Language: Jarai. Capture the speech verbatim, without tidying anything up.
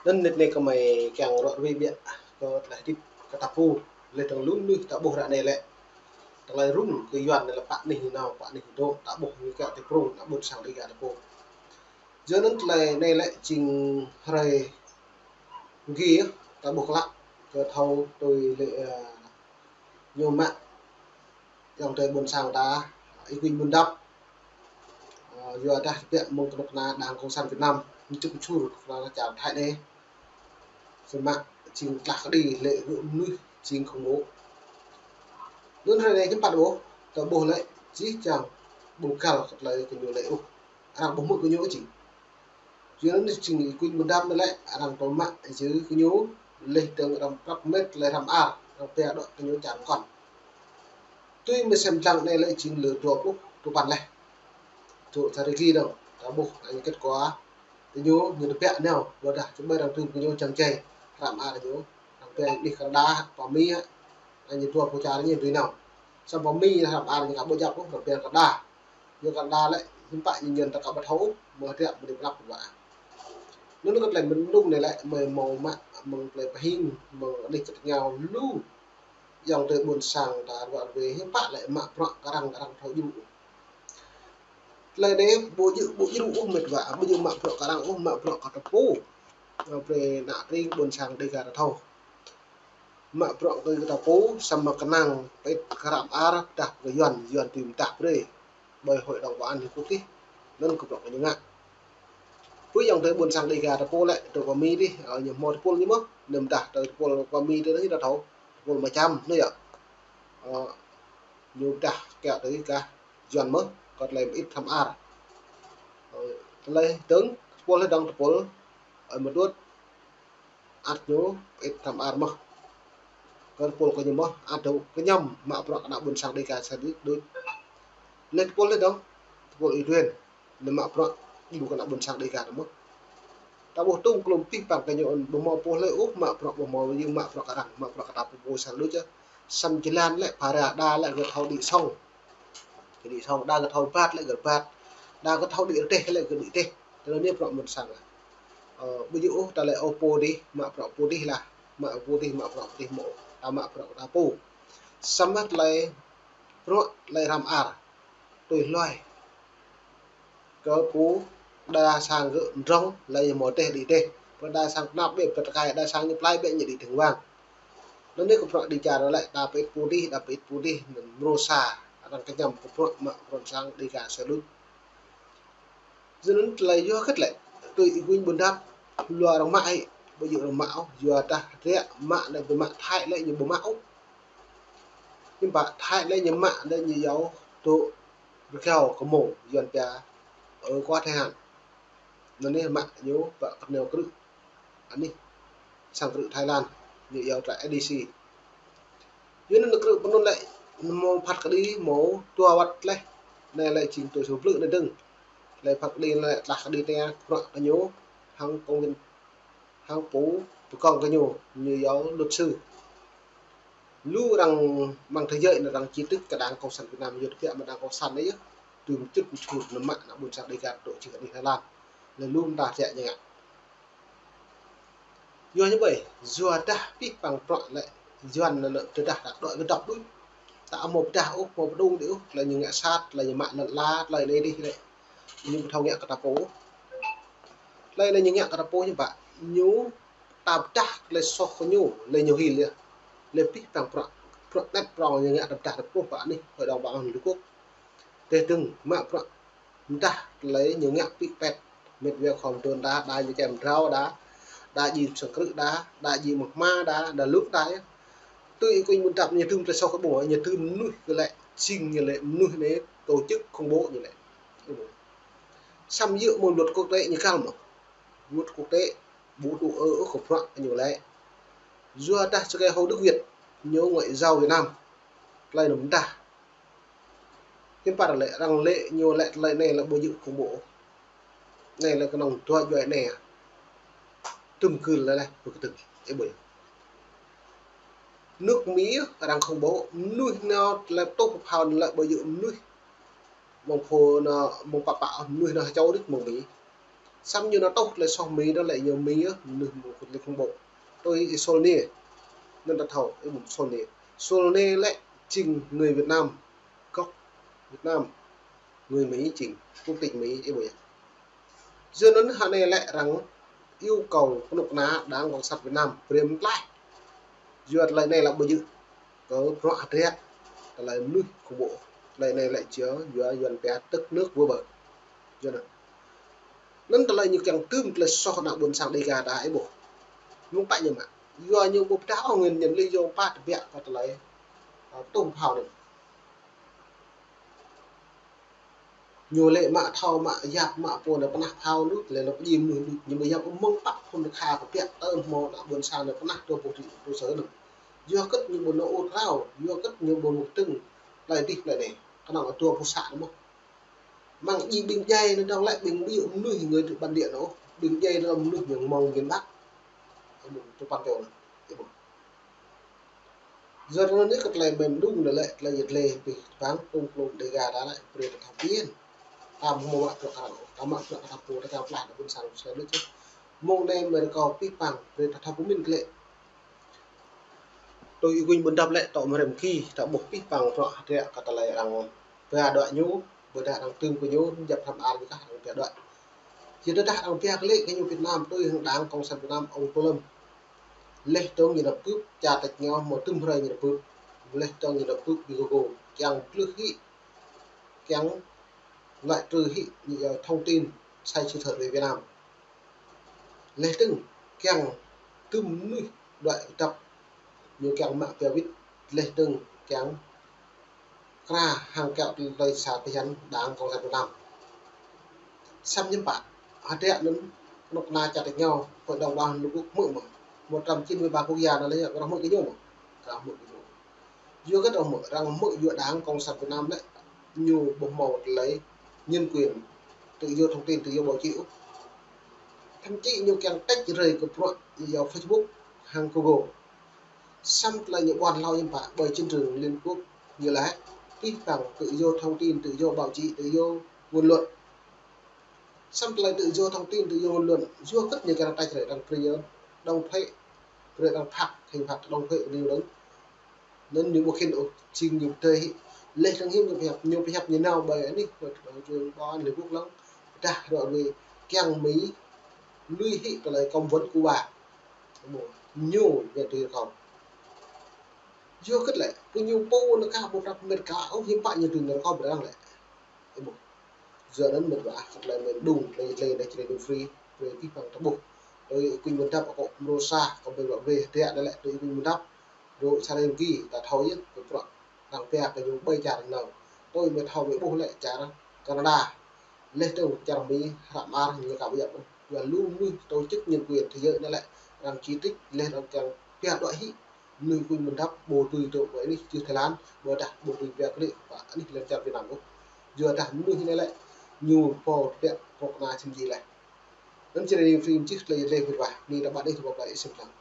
Anŭn nit ne kơ mơi kiăng ră ruai biă kơ tơlơi hơdip kơ ta pô, lĕ tơlơi lu mơnuih ta ƀuh ră anai lĕ. Tơlơi rŭng kơ Yuan anai lĕ pă anih ñu nao, pă anih ñu dŏ, ta ƀuh ñu kiăng tui prŏng ană ƀôn sang Dêga ta pô. Yua anŭn tơlơi anai lĕ jing hrơi mơgi ta ƀuh klă kơ thâo tui lĕ, ơ, ñu mă ayŏng adơi ƀôn sang ta, Y Quynh Bun Dap. Ơ, yua dah tơbiă mơ̆ng kơnuk kơna Đảng Cộng sản Việt Nam, mơčŭk mơčur kơnuk kơna čar Thái anai. Samơ̆ jing tlah kơđi lĕ gơ̆ mơnuih jing khủng bố. Anŭn hrơi anai hiư̆m pă ƀuh, ta ƀuh lĕ jih jang ƀu găl kơ tơlơi kơ ñu lĕ ôh. Arăng ƀu hmư̆ kơ ñu ôh jing. Yua anŭn jing Y Quynh Bun Dap anai lĕ arăng tơl mă jing kơ ñu lĕ dơ̆ng arăng prăp met lĕ hrăm ar, arăng pia dŏ kơ ñu čar kŏn. Tui mơi sem lăng anai lĕ jing lơ dua pluh duapăn leh. Tŭ sa rơgi dơ̆ng, ta ƀuh anai kết quả. Tơ ñu, ñu tơbiă nao, ƀôdah čơmơi arăng tŭ kơ ñu čang čai, hrăm ar ñu, arăng pia anih Canada, pơ Mi, anai ñu dua pô čar ñu tui nao. Samơ̆ pơ Mi hrăm ar ñu ka ƀu djăp ôh, arăng pia Canada. Yua Canada lĕ, hiư̆m pă ñu ñen ta ka ƀu thâo, mơ̆ hơdră mơ̆ đĭ prăp ƀă. Anŭn kơ tơlơi mơnŭng anai lĕ, mơi hmâo mă, mơ̆ng tơlơi pơhing, mơ̆ng anih kơtơñao lu, ayŏng adơi ƀôn sang ta ră ruai hiư̆m pă lĕ mă bruă kơ arăng, kơ arăng thâo djru. Tơlơi anai ƀu djơ̆, ƀu djru ôh met wa, ƀu djơ̆ mă bruă kơ arăng ôh, mă bruă kơ ta pô. Ơ, brơi ană tring ƀôn sang Dêga ta thâo. Mă bruă kơ ta pô, samơ̆ kơnang pơit kơ hrăm ar, pơdah kơ Yuan, Yuan tui mơdah brơi. Ƀơi Hội đồng Bảo an Liên Hợp Quốc tih, anŭn kơ bruă kơ ñu ngă. Pơ ayŏng adơi ƀôn sang Dêga ta pô lĕ, tơ pơ Mi tih, ơ, ñu hmâo tơpul ñu mơ̆n, anŭn mơdah tơ tơpul pơ Mi tih anai ta thâo, tơpul mơčăm, anai yơh. Ơ, ñu pơdah kiăng tui kơ Yuan mơ̆n, kơ tơlơi pơit hrăm ar. Ơ, tơlơi dơ̆ng, tơpul dơ̆ng tơpul, ơ, mơdut, ăt ñu pơit hrăm ar mơ̆n. Kơ tơpul kơ ñu mơ̆n, ăt dŏ kơñăm mă bruă kơ ană ƀôn sang Dêga sa đuč đuč. Lĕ tơpul lĕ dơ̆ng, tơpul Y Duen, ñu mă bruă djru kơ ană ƀôn sang Dêga ta mơ̆n. Ta ƀuh tŭm klum pih păng kơ ñu ƀu hmâo pô hlơi ôh mă bruă, ƀu hmâo ñu mă bruă kơ arăng, mă bruă kơ ta pô pô sa đuč yơh. Samơ̆ jơlan lĕ phara đa lĕ gơ̆ thâo đĭ sŏng. Gơ̆ đĭ sŏng, đa gơ̆ thâo rơbat lĕ gơ̆ rơbat. Đa gơ̆ thâo đĭ rơdêh lĕ gơ̆ đĭ rơdêh. Tơlơi anai bruă ƀôn sang. Ơ, ƀu djơ̆ ôh ta lĕ ôh pô dih, mă bruă pô dih lah. Mă pô dih, mă bruă pô dih mơ̆. Ta mă bruă ta pô. Samơ̆ tơlơi bruă tơlơi hrăm ar. Tui hluai. Kơ pô đa sang gơ̆ mdrŏng, lĕ ñu hmâo rơdêh đĭ rơdêh. Pô đa sang tơnap ƀĕ pơtơkai, đa sang ñu plai ƀĕ ñu đĭ tơ̆ng wang. Anŭn anai kơ bruă dêh čar lĕ ta pơit pô dih, ta pơit pô dih, anŭn mrô sa, arăng kơñăm kơ bruă mă ƀôn sang Dêga sa đuč. Yua anŭn tơlơi yua hơget lĕ, tui Y Quynh Bun Dap, lu arăng mă hĭ, ƀu djơ̆ arăng mă ôh, yua dah hơdră mă lĕ ƀu mă Thái lĕ ñu ƀu mă ôh. Hiư̆m pă Thái lĕ ñu mă lĕ ñu iâu dŏ rơgao kơ mông, Yuan pia, ơ, quá thời hạn. Anŭn anai mă ñu pơ kơnơ̆ng krư̆ anih sang krư̆ Thái Lan, ñu iâu trại I D C. Yua anŭn krư̆ pơ anŭn lĕ, hmâo phat kơđi, hmâo dua wơ̆t leh. Anai lĕ jing tui sô blư̆ anai dơ̆ng. Lĕ phat kơđi lĕ tlah kơđi anai, bruă kơ ñu hăng công viên, hăng pô pơkŏng kơ ñu, ñu iâu luật sư. Lu arăng mơ̆ng thế giới anai arăng chỉ trích kơ Đảng Cộng sản Việt Nam, yua tơbiă mơ̆ Đảng Cộng sản anai yơh. Tui mơčŭt mơčut anŭn mă ană ƀôn sang Dêga dŏ jing anih Thái Lan. Lĕ lu mơta rơjăk ñu ngă. Yua ñu ƀơi, yua dah pih păng bruă lĕ, Yuan anŭn lĕ tơdah dah dŏ kơ dŏ đuč. Ta hmâo pơdah ôh, hmâo pơdŏng đĭ ôh, tơlơi ñu ngă sat, tơlơi ñu mă lŏn ala, tơlơi anai dih lĕ. Ñu ƀu thâo ngă kơ ta pô. Tơlơi anai ñu ngă kơ ta pô ñu ƀă, ñu ta pơdah tơlơi soh kơ ñu, lĕ ñu hil yơh. Lĕ pih păng bruă, bruă anet prŏng ñu ngă ta pơdah ta pô pơ anih Hội đồng Bảo an Liên Hợp Quốc. Tơdang mă bruă mơdah tơlơi ñu ngă pih pet. Met wa khŏm dŏ đa, đa ñu kem drao đa, đa djai sang krư̆ đa, đa djai mơ̆ng hma đa, đa lŭk đa yơh. Tui Y Quynh Bun Dap ñu tŭm tơlơi soh kơ ƀu, ñu tŭm mơnuih kơ lĕ, jing ñu lĕ mơnuih anai tổ chức khủng bố ñu lĕ. Samơ̆ yua mơ̆ng luật quốc tế ñu găl mơ̆n. Luật quốc tế ƀu tŭ ư ôh kơ bruă ñu lĕ. Yua dah sơkai Hồ Đức Việt, ñu ngoại giao Việt Nam. Tơlơi anŭn mơdah. Hiư̆m pă lĕ, arăng lĕ ñu lĕ tơlơi anai lĕ ƀu djơ̆ khủng bố. Anai lĕ kơnơ̆ng dua djuai anai. Tŭm gưl lĕ lĕ, ƀu kơtưn. Ơ ƀơi. Nước Mỹ arăng khủng bố, mơnuih nao lĕ tŭ pơphao lĕ ƀu djơ̆ mơnuih. Mơ̆ng pô nao, mơ̆ng pă pă, mơnuih nao hơčâo đĭt mơ̆ng Mỹ. Samơ̆ ñu nao tuh tơlơi soh Mi, đó lĕ ñu Mi yơh, ñu mơnuih mơ̆ng khối khủng bố. Tui Ih Sol Ni. Anŭn ta thâo, Ih Sol Ni. Sol Ni lĕ jing người Việt Nam gốc Việt Nam, người Mỹ jing, quốc tịch Mỹ, Ih ƀuh yơh. Yua anŭn hơnai lĕ arăng yêu cầu kơnuk kơna Đảng Cộng sản Việt Nam brơi mơtlaih. Yua tơlơi anai lĕ ƀu djơ̆ kơ bruă hơdră tơlơi mơnuih khủng bố. Tơlơi anai lĕ yua, yua Yuan pia tức nước vỡ bờ. Yua anŭn. Anŭn tơlơi ñu kiăng tơm tơlơi soh ană ƀôn sang Dega ta Ih ƀuh. Mơ̆ng pă ñu mă. Yua ñu ƀu pơdah ôh nguyên nhân lý do pă tơbiă kơ tơlơi, ơ, tum phao anai. Ñu lĕ mă thâo, mă yap, mă pô anai pơnah phao lu, lĕ lu pơjing mơnuih lu, ñu mă yap mơ̆ng pă phun kha kơ biă tơm hmâo ană ƀôn sang anai pơnah dua pluh triệu tui sơ anŭn. Yua kơ ñu ƀu nao ur krao, yua kơ ñu ƀu nao tơ̆ng, tơlơi dih tơlơi anai. Kơnơ̆ng dua pluh sa anŭn mơ̆n. Mơ̆ng jing ƀing djai anŭn dong lĕ ƀing ƀu djơ̆ mơnuih người bản địa anŭn, ƀing djai anŭn mơnuih ñu mơ̆ng miền Bắc. Anŭn tơpăn čô anŭn. Yua anŭn. Yua anŭn anai kơ tơlơi mơ̆ng đung anai lĕ, tơlơi yet lĕ pih pang, tơm klông Dega ta lĕ, brơi ta thâo pơmĭn. Ta mơ̆ mă bruă kơ arăng, ta mă bruă kơ ta pô, ta pơblah ană ƀôn sang sui anŭn čih. Mơ̆ng anai Amêrika pih pang, brơi ta thâo pơmĭn kơ lĕ. Tui Ih Guin Ƀuôn Dap lĕ, tŏ mơ̆ rem ki, ta ƀuh pih pang bruă hơdră kơ tơlơi arăng pia đuaĭ ñu, ƀôdah arăng tơm kơ ñu, djăp hrăm ar ñu kah arăng pia đuaĭ. Yua dah arăng pia kơ lĕ kơ ñu Việt Nam, tui hăng Đảng Cộng sản Việt Nam, ông Tô Lâm. Laih dơ̆ng ñu nao bưp, čar tač rơngiao hmâo tơm hrơi ñu nao bưp. Laih dơ̆ng ñu nao bưp ƀơi Google, kiăng glưh hĭ, kiăng loại trừ hĭ những thông tin sai sự thật về Việt Nam. Laih dơ̆ng kiăng tơm mơnuih đuaĭ dăp, ñu kiăng mă pia wĭt, laih dơ̆ng kiăng kra hăng kiaŏ tơlơi sa pơhiăp Đảng Cộng sản Việt Nam. Samơ̆ hiư̆m pă, hơdră anŭn kơnuk kơna čar tač rơngiao, hội đồng bảo an Liên Hợp Quốc hmư̆ mơ̆n. Một trăm chín mươi ba quốc gia anŭn lĕ, arăng hmư̆ kơ ñu mơ̆n. Arăng hmư̆ kơ ñu. Yua kơ arăng hmư̆, arăng hmư̆ yua Đảng Cộng sản Việt Nam lĕ, ñu ƀu hmâo tơlơi nhân quyền, tự do thông tin, tự do báo chí ôh. Thậm chí ñu kiăng tách rời kơ bruă yua Facebook hăng Google. Samơ̆ tơlơi ñu ƀuăn hlâo hiư̆m pă, ƀơi chiến trường Liên Quốc ñu laĭ, pih pang tự do thông tin, tự do báo chí, tự do ngôn luận. Samơ̆ tơlơi tự do thông tin, tự do ngôn luận, yua kơ ñu kiăng tách rời, arăng brơi ñu đóng thuế, brơi arăng phạt, hình phạt đóng thuế kơ ñu dơ̆ng. Anŭn ñu ƀu khĭn ôh, jing ñu pơdơi hĭ. Laih dơ̆ng hiư̆m ñu pơhiăp, ñu pơhiăp ñu nao ƀơi anih, ƀơi hội đồng bảo an Liên Hợp Quốc lăng. Dah rŏ lui kiăng Mi lui hĭ tơlơi cấm vận Cuba. Ñu, ñu tui kâo. Yua kơ lĕ, pô ñu pô anŭn kah ƀu prăp Amêrika ôh, hiư̆m pă ñu tui anŭn kâo ƀu răng lĕ. Ih ƀuh. Yua anŭn mơ̆n ƀă, kơ tơlơi mơ̆ng đung, tơlơi, tơlơi, tơlơi Channel Free, tơlơi pih pang ta ƀuh. Tui Ih Guin Ƀuôn Dap akŏ mrô sa, kâo ƀơi ƀă brơi hơdră anai lĕ, tui Ih Guin Ƀuôn Dap, rŏ sa reng ki, ta thâo yơh, kơ bruă arăng pia kơ ñu ƀơi čar anŭn. Tui mơ̆ thâo mơ̆ ƀuh lĕ čar Canada. Laih dơ̆ng čar Mi, hră mơar ñu ka ƀu djăp ôh. Yua lu mơnuih tổ chức nhân quyền thế giới anai lĕ, arăng chỉ trích, laih arăng kiăng pia đuaĭ hĭ. Mơnuih Ih Guin Ƀuôn Dap ƀu tui tŏ ƀơi anih čư̆ Thái Lan, ƀôdah ƀu tui pia kơ lĕ, pă anih lĕ čar Việt Nam ôh. Yua dah mơnuih anai lĕ, ñu pô tơbiă kơnuk kơna sĭm ji laih. Anŭn Channel Free čih tơlơi lĕ pih pang, anai ta ƀă anih ta ƀă tơlơi sĭm lăng.